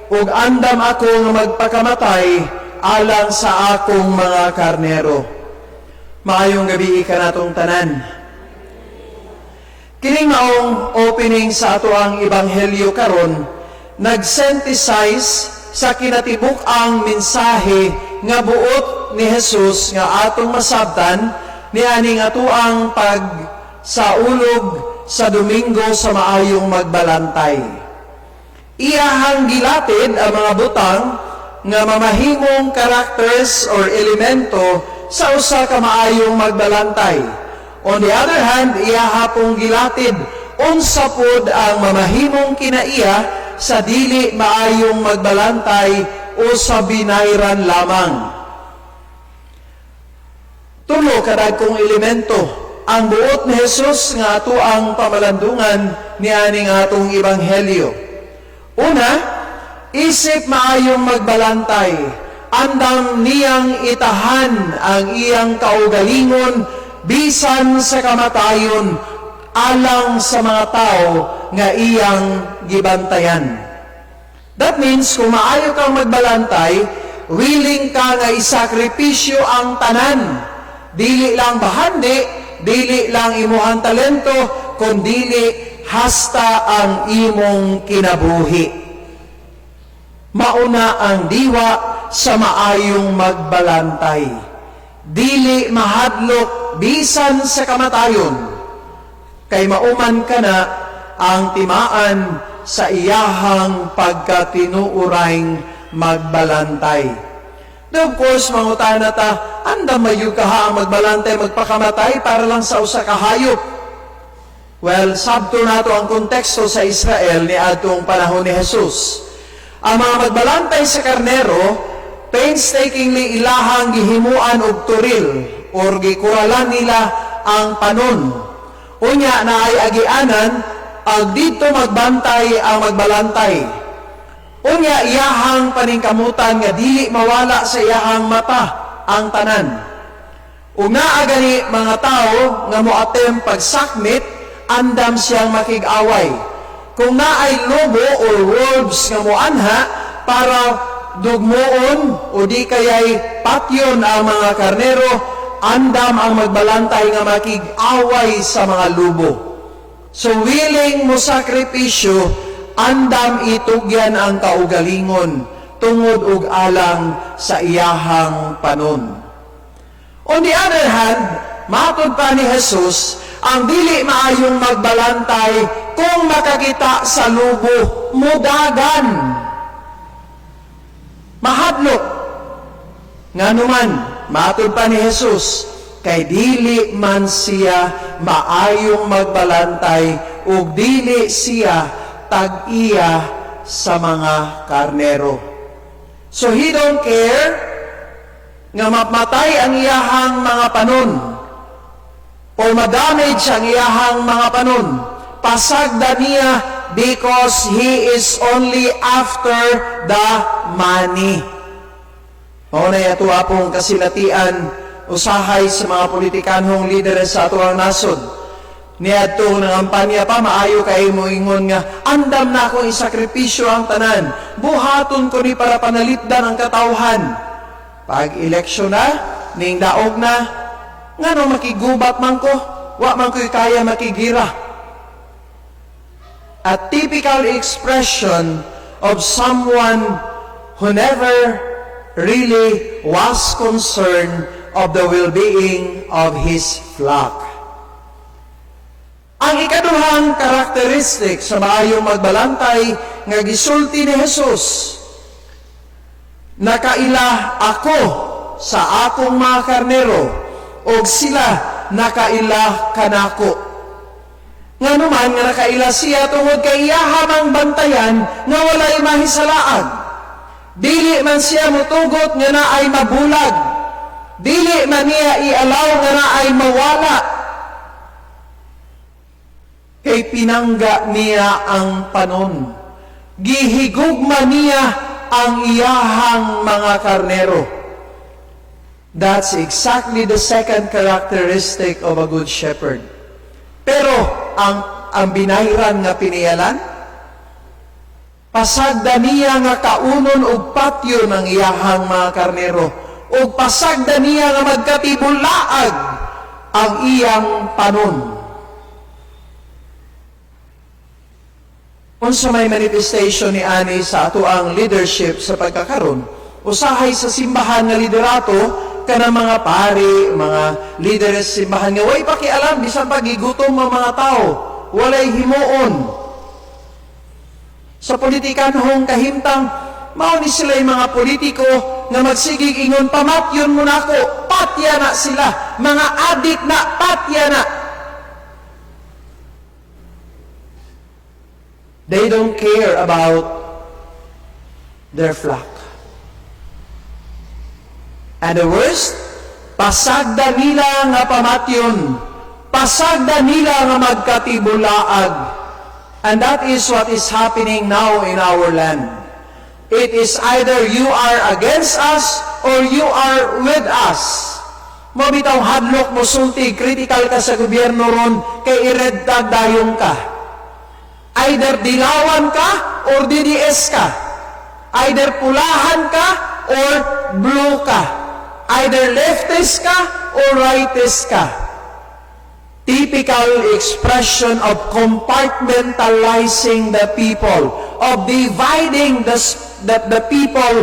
ug andam ako nga magpakamatay alang sa akong mga karnero. Maayong gabi kanatong tanan. Kining maong opening sa atoang ebanghelyo karon nag-synthesize sa kinatibuk-ang mensahe nga buot ni Jesus nga atong masabtan nianing atoang pag saulog sa Domingo sa Maayong Magbalantay. Iyahang gilatid ang mga butang nga mamahimong characters or elemento sa usa ka maayong magbalantay. On the other hand, iyaha pong gilatid unsa pod ang mamahimong kinaiya sa dili maayong magbalantay o sa binayran lamang. Tulo kadagkong elemento ang buot ni Jesus nga ato ang pamalandungan nianing atong ebanghelyo. Una, isip maayong magbalantay, andam niyang itahan ang iyang kaugalingon bisan sa kamatayon alang sa mga tao nga iyang gibantayan. That means, kung maayo kang magbalantay, willing ka nga isakripisyo ang tanan. Dili lang bahandi, dili lang imuhang talento, kundili hasta ang imong kinabuhi. Mauna ang diwa sa maayong magbalantay. Dili mahadlok bisan sa kamatayon, kay mauman ka na ang timaan sa iyahang pagkatinuurang magbalantay. Now, of course, mangutana ta, andam man kaha ang magbalantay, magpakamatay para lang sa usa ka hayop? Well, sabto nato ang konteksto sa Israel ni adtong panahon ni Jesus. Ang mga magbalantay sa karnero, painstakingly ilahang gihimuan og turil or gikuralan nila ang panon. Unya naay agianan, ag dito magbantay ang magbalantay. Unya iyahang paningkamutan nga dili mawala sa iyahang mata ang tanan. Ug naa gani mga tao nga moatem pagsakmit, andam siyang makig-away. Kung naay lobo or wolves nga moanha para dugmoon o di kayay patyon ang mga karnero, andam ang magbalantay nga makig-away sa mga lobo. So willing mo sakripisyo, andam itugyan ang kaugalingon tungod og alang sa iyahang panon. On the other hand, matod pa ni Jesus, ang dili maayong magbalantay, kung makakita sa lobo, mudagan. Mahadlok. Nganuman, matod pa ni Jesus, kay dili man siya maayong magbalantay ug dili siya tag-iya sa mga karnero. So he don't care nga mamatay ang iyahang mga panon o madamage ang iyahang mga panon. Pasagda niya because he is only after the money. Mao na ato apong kasinatian usahay sa mga politikanhong lideres sa atoang nasod. Niadtong nangampanya pa, maayo kay mo ingon nga, "Andam na akong isakripisyo ang tanan. Buhaton ko ni para panalipdan ang katawhan." Pag eleksyon na, ning daog na, "Ngano makigubat man ko? Wa man ko'y kaya makigira." A typical expression of someone who never really was concerned of the well-being of his flock. Ang ikaduhang karakteristik sa maayong magbalantay nga gisulti ni Jesus, "Nakaila ako sa akong mga karnero, og sila nakaila kanako." Ngano man nga nakaila siya? Tungod kay iyaha mang bantayan nga walay mahisalaag. Dili man siya mutugot nga naay mabulag. Dili man niya i-allow nga naay mawala. Kay pinangga niya ang panon. Gihigugma niya ang iyahang mga karnero. That's exactly the second characteristic of a good shepherd. Pero ang binayran nga piniyalan, Pasagda niya nga kaunon og patyon ang iyahang mga karnero, ug pasagda niya nga magkatibulaag ang iyang panon. Unsa may manifestation ni ani sa ato ang leadership sa pagkakaron? Usahay sa simbahan nga liderato, kanang mga pari, mga leaders sa simbahan nga way pakialam bisan pagigutom ang mga tao, walay himuon. Sa politikanhong kahimtang, mao ni sila yung mga politiko nga magsigig ingon, "Pamatyon mo nako," patya na sila, mga adik na, patya na. They don't care about their flock. And the worst, pasagda nila nga pamatyon, pasagda nila nga magkatibulaag. And that is what is happening now in our land. It is either you are against us or you are with us. Mao bitaw hadlok mo sulti, critical ka sa gobyerno ron, kay i-red tag dayon ka. Either dilawan ka or DDS ka. Either pulahan ka or blue ka. Either leftist ka or rightist ka. Typical expression of compartmentalizing the people, of dividing the people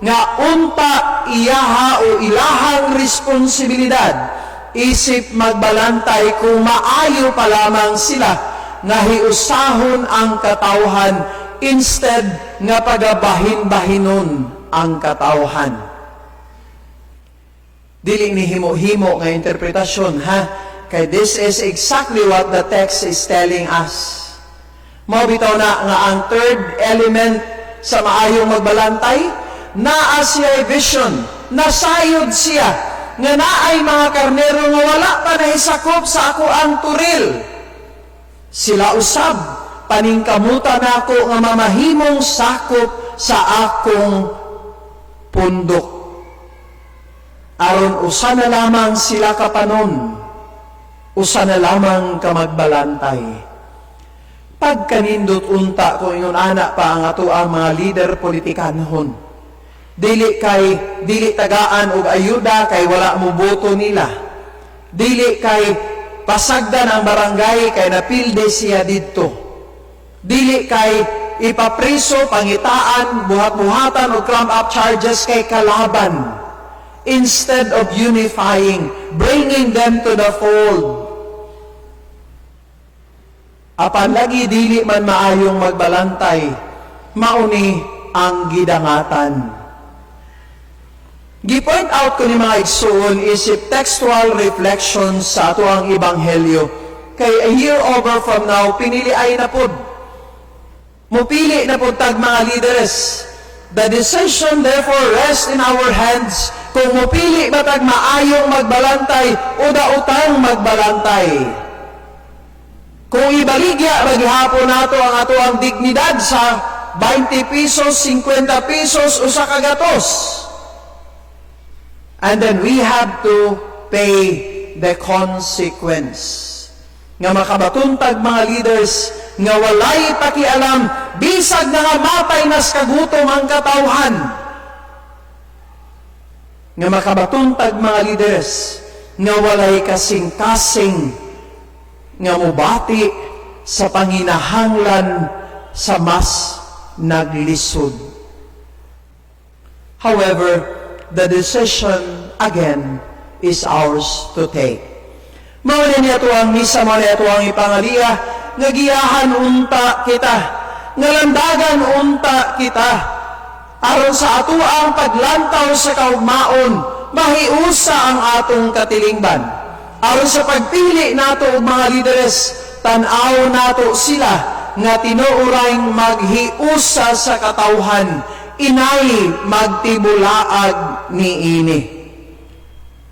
nga unta iyaha o ilahang responsibilidad isip magbalantay kung maayo pa lamang sila nga hiusahon ang katawhan instead nga pagabahin-bahinon ang katawhan. Dili ni himo-himo nga interpretasyon, ha? Kay this is exactly what the text is telling us. Mao bitaw na nga ang third element sa maayong magbalantay, naa siya vision, nasayod siya, nga naay mga karnero nga wala pa nahisakop sa ako ang turil. Sila usab, paningkamutan nako nga mamahimong sakop sa akong pundok. Aron usa na lamang sila kapanon, usa na lamang ka magbalantay. Pagkanindot unta kung ingon ana pa ang ato ang mga leader politikanhon. Dili kay dili tagaan og ayuda kay wala mo boto nila. Dili kay pasagdan ang barangay kay napilde siya didto. Dili kay ipapriso, pangitaan, buhat-buhatan o cram up charges kay kalaban. Instead of unifying, bringing them to the fold. Apan lagi dili man maayong magbalantay, mauni ang gidangatan. Gi-point out ko ni mga igsuon isip textual reflection sa ato ang ebanghelyo. Kay a year over from now, pinili ay na pud. Mupili na pud tag mga leaders. The decision therefore rests in our hands kung mupili ba tag maayong magbalantay o daotang magbalantay. Kung ibaligya, maghihapon nato ang ato ang dignidad sa 20 pesos, 50 pesos, usa ka gatos. And then we have to pay the consequence. Nga makabatuntag mga leaders nga walay pakialam bisag nangamatay nas kagutom ang katawhan. Nga makabatuntag mga leaders nga walay kasing-kasing nga mubati sa panginahanglan sa mas naglisod. However, the decision again is ours to take. Mao na niya ang misa, mao na ang ipangaliya, nga giyahan unta kita, nga landagan unta kita, aron sa ato ang paglantaw sa kaugmaon, mahiusa ang atong katilingban. Aron sa pagpili nato og mga lideres, tan-aw nato sila nga tinuorang maghiusa sa katawhan, inay magtibulaag niini.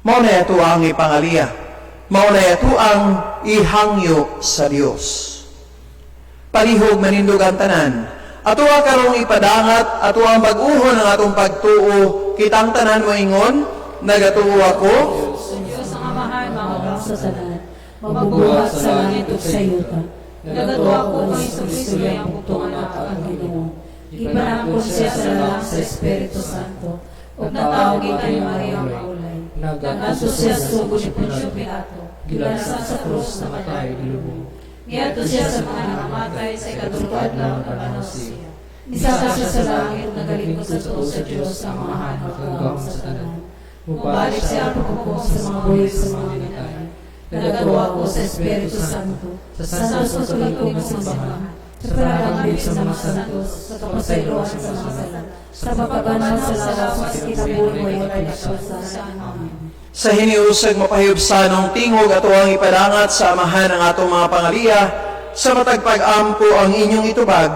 Mao na ito ang ipangaliya. Mao na ito ang ihangyo sa Dios. Palihog manindog ang tanan. Ato ang karong ipadangat, ato ang bag-uhon ang atong pagtuo, kitang tanan moingon, nagatuo ako Sa Diyos ang Amahan, Mahabang sa tanan, magbubuhat sa langit ug sa yuta. Nagatuo ako kay Hesus Kristo iyang bugtong anak, ang Ginoo. Gipanangkon siya sa lalang sa Espiritu Santo, ug natawo gikan ni Maria Maulay. Nagadto siya sa sugo ni Poncio Pilato, gilansa sa krus, namatay, gilubong. Niadto siya sa mga nakamatay, sa ikatulo ka adlaw nabanhaw siya. Misaka siya sa langit, nagalingkod sa tuo sa Dios ang Amahan, makagagahom sa tanan. Mubalik siya paghukom sa mga buhi sa mga minatay. Nagatuo ako sa Espiritu Santo, sa Santos Katoliko nga simbahan, sa panalanggit sa mga santos, sa kapasayloan sa mga sala, sa pagkabanhaw sa lawas, sa kinabuhi walay katapusan. Amen. Sa hiniusag mapahibsanong tingog ato ang ipadangat sa Amahan ang atong mga pangaliya sa matag pag-ampo ang inyong itubag.